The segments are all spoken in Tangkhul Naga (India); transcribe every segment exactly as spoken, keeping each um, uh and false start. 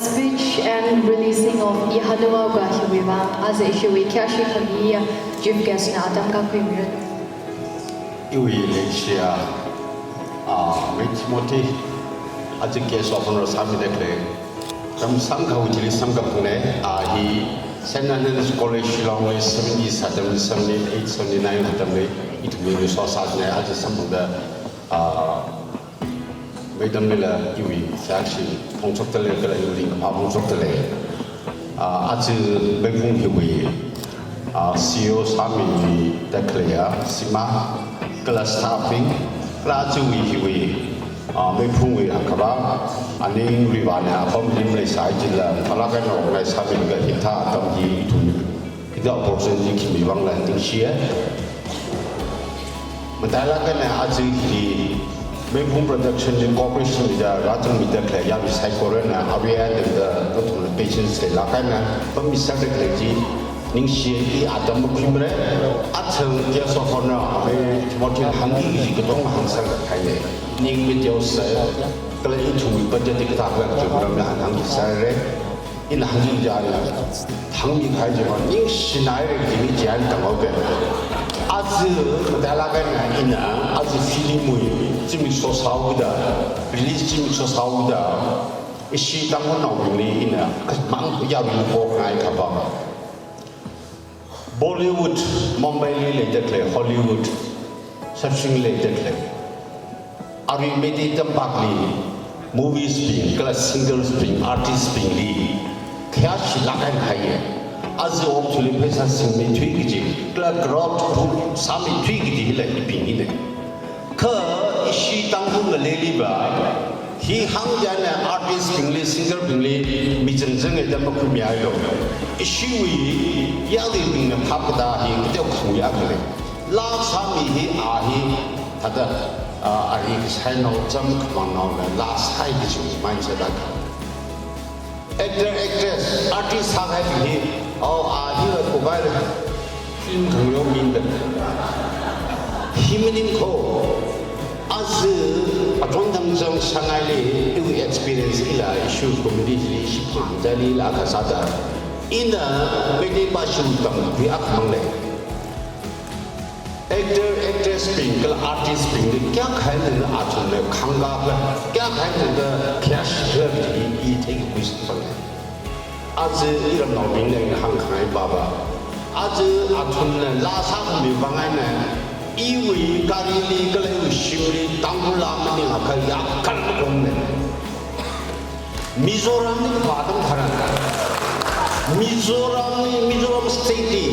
Speech and releasing of Ihanuwa Gahiwiwa, aja ishiwui khayāshi khamiya chief guest na atam kakhuimiran. Iwui leishiya, ah, May Timothy, aja guest of honor sāmida khalei. Tam samkahaowa chili samkaphangna, ah, hi Saint Anthony's College Shillong li seventy atam, seventy-eight, seventy-nine atamli, ithumli resource sāna, aja samphangda, ah, Madam lila iwui sākshi phongshokdalei kala iwui ringkaphā phongshokdalei. Ah, aja Meiphung hiwui, ah, C E O sāmida khaleiya Sima kala staff bing, kala ajawui hiwui, ah, Meiphungwui akhavā, aning Riva na apam lim leisai chila, kala kaina organize sāmida hithā atam hi ithum, hithā opportunity khami vangla ningshiya. Matailāk eina aja hi Meiphung Production li cooperation mida rāzangmida khalei yaruiwui saikorana aruiya tangda nathumna patience leilāk eina pammiserda khalei chi ningshiya, i atam makhuimara. Athang guest of honor May Timothy hāngki kaji katonga hāngserda khaina. Ning mi teosai kala ithumwui budget hi kathākhala kaji maramli hāngki sāra. Ina hāngki jana, hāngmi kahai chi ma ningshinaira kaji chi ana tanghaowa. Aja matailāk eina ina, aja film wui zimiksho sāhaoda, release zimiksho sāhaoda, ishi Tangkhulnaobingli ina mang yaruili pokhangai kaphā. Bollywood, Mumbai li leida khalei, Hollywood, Shashinghli leida khalei, arui Meitei tampakli movies bing kala singers bing, artist bingli khayāshilāk eina haiya. Aja okathuili pheisā singmeithui kaji kala crowd book sāmeithui kaji hila ibing hina. Kha ishi Tangkhul ngaleiliva, hi hāngda na artist bingli, singer bingli michangchang eida makhuimihailo. Ishiwui yaruibingna phap katā hi kateokha khuiya khalei. Laa sāmi hi a hi thāda, ah, ari kashainao, chāmkhamangnao na laa sāi kaji mindset akha. Actor, actress, artist sākahai hi, oh, a hi la kukai la, film khangareo minda. Hi maningkho, aja aton dang zang Shanghai li, iwui experience ila issue community li shiphan jali la kasāda. Ina, Meitei pa shu tamkhui akhamang lei. Actor, actress bing kala artist bingli kayākha eina athumna khangkākhala, kayākha eina khayāshikhala kaji i theikakhui sāpang. Aja iramnaobingna ina hāngkhangai pava, aja athumna laa sākhami vang eina iwui garili kala iwui shimli Tangkhul laa maningakha yakkal makomna. Mizoramli kapatam tharan. Mizoramli, Mizoram state li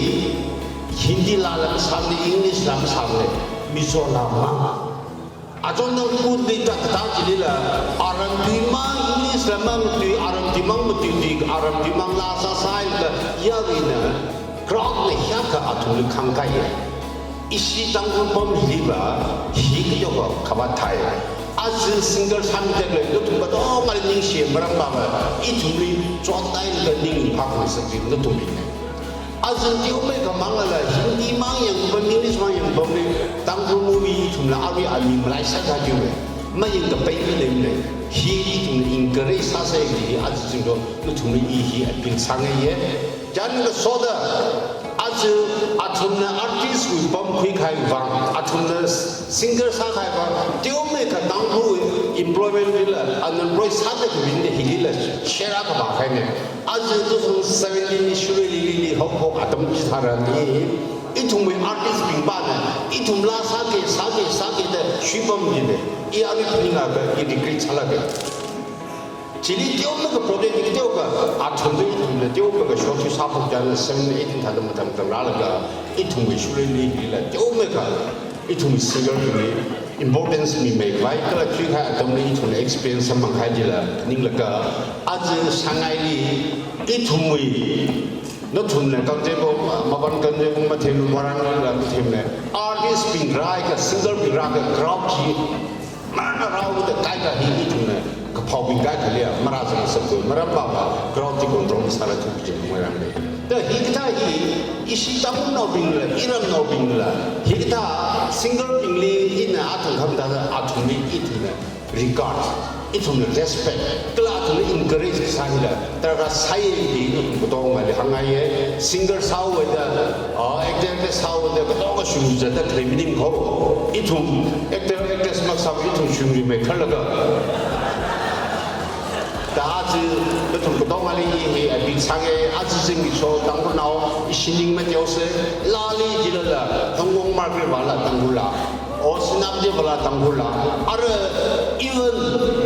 Hindi laala masāmana, English laala masāmana, Mizo laamang. Aton nang kut di tak tak chilila, aram tuimang, English laamang tui, aram tuimang matui tui, aram tuimang laa sāsai ka yaruina. Crowd na hiyākha athumli khangkāya. Ishi Tangkhul pam hiliva, hi kateokha khavāt thāya. Aja singer sāmida khalei nathum katongali ningshiya maram pava, ithumli chotnai laga ning phākhangasak chi nathumbingna. Aja teomeikha manglala, Hindi mang yangpam, English mang yangpamli, Tangkhul movie ithumla arui ami malai sākha kiume. Mayangkapai maleimana. Hi ithumna encourage sāsai kaji hi aja zingdo nathumli i hi appeal sāngaiya. Chān kasoda, aja athumna artist wui pam khuikahai vang, athumna singer sākahai vang, teomeikha Tangkhul employment bila, unemployed sāda khavingda hilila share akha vākahaina. Aja two thousand seventeen li Shirui Lily li haophok atam chitharanli, ithumwui artist bing pana, ithum laa sāki, sāki, sāki da shuipam jina. I arui phaningakha, i regret sālāka. Chili teomeikha project teokha, athumli ithumna teomeikha short film sāphok jina seven eighteen thāda matam tam rālaga, ithumwui Shirui Lily la teomeikha, ithum singer bingli importance mimeikhavai, kala thuikahai atamli ithumna experience samphangkahai chila ninglaga, aja Shanghai li, ithumwui, nathumna Kangcheiwung, Maban Kangcheiwung mathemlu, Warangal la mathemna, artist bing rāakha, singer bing rāakha, crowd chi mana rāhaoda kaikha hi ithumna kaphaobing kaikhaliya marāzangsakkhui, maram pava crowd chi control masāla thuki chi Moirang lei. Da hikathā hi ishi Tangkhulnaobingla, iramnaobingla, hikathā singer bingli ina athang khamda athumli ithumna regard Ithumna respect, kala ithumna encourage sāhila, tarākha sāya hi nathum katongali hāngngaiya. Singer sāhaoda, ah, actor, actress sāhaoda, katonga shungzatda khalei maning kho. Ithum actor, actress masāva ithum shungri mai khalaga. Da aja nathum katongali hi appeal sānga, aja zingmiksho Tangkhulnao, ishi ning mateosa, laali jilala, Hongkong Margaret vala Tangkhul la, o Senapati vala Tangkhul la, ara even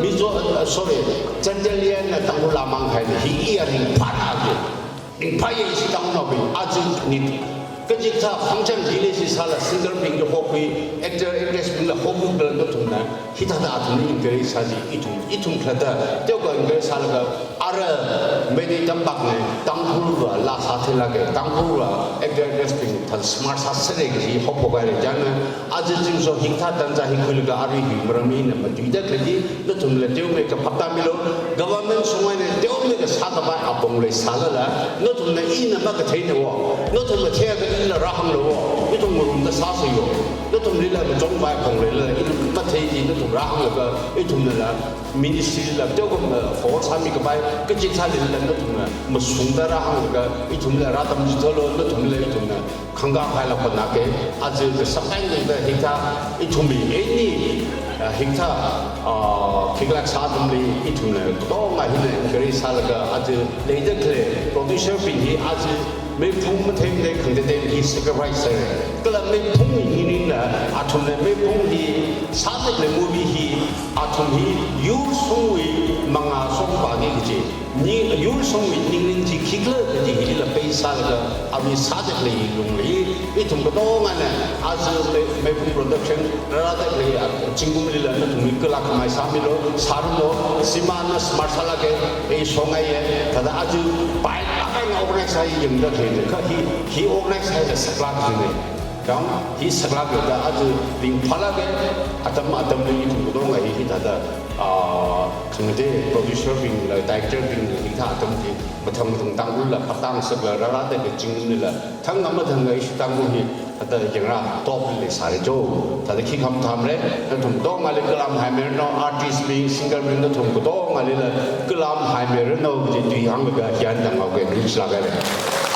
Mizo, uh, sorry, Chandelian na Tangkhul la mang khai hi iya ringphāna ke. Ringphāya ishi Tangkhulnaobing, aja nit. Kachikathā function hi leisāsāla singer bingla hokhui, actor, actress bingla hokhui kala nathumna hithāda athumli encourage sāsi ithum, ithum khalatta, teokha encourage sālaga, ara Meitei tampakna, Tangkhulva laa sātheilaga, Tangkhulva actor, actress bing thāda smart sāsera kaji haophok haira. Chieina, aja zingmiksho hikathā tanja hi khuilaga arui hi maram ina matuida khalei hi, nathumla teomeikha phaptāmilu, government shong eina teomeikha sākapai apong leisālala, nathumna ina makatheina wo, nathumna theiakha ila rāhānglu wo, ithum ngarumda sāsa yo, nathumlila kachon vai apong leilala, ina mathei chi nathum rāhānglaga, ithumnala, ministry la teokha, uh, forward sāmikapai, kachikathālila nathumna mashungda rāhānglaga, ithumla rātamchitheilu, nathumla ithumna khangkā haila hotnake, aja kasāpai ningda hikathā, ithumwui any, uh, hikathā, uh, khikhalak sā atamli ithumna katonga hina encourage sālaga, aja leida khalei producer bing hi aja meiphung mathei mathei khangatei hi sacrifice sāra. Kala meiphungwui ningningna, athumna meiphung hi sāda khalei movie hi, athum hi yur shongwui mangā shong pāngi kaji, ni yur shongwui ningning chi khikhala kaji hila pei sālaga, ami sāda khalei lungli, ithum katongana, aja mei, Meiphung Production, rārāda khalei, ah, zingkumlila nathumwui kala khamei sāmilu, sāranu, simana smart sālaga, ei shongaiya, thāda aja pai akai na organize sāi yangda khalei, kha hi, hi organize sāhaida saklāk jine. Kha hi saklāk yoda aja ringphālaga, atam atamli ithum katonga hi, hithāda, ah, khangatei producer bingla, director bingla, hikathā atam hi, mathang mathang Tangkhulla, phatang sakla, rārāda kazing nila, thang ngam mathang ga ishi Tangkhul hi, thāda yangra top leisāra jo. Thāda khi khamathāmara, nathum katongali kalam haimiranu, artist bing, singer bing, nathum katongalila kalam haimiranu kaji tui hānglaga hiyān tanghaoga, ringshilāk haira.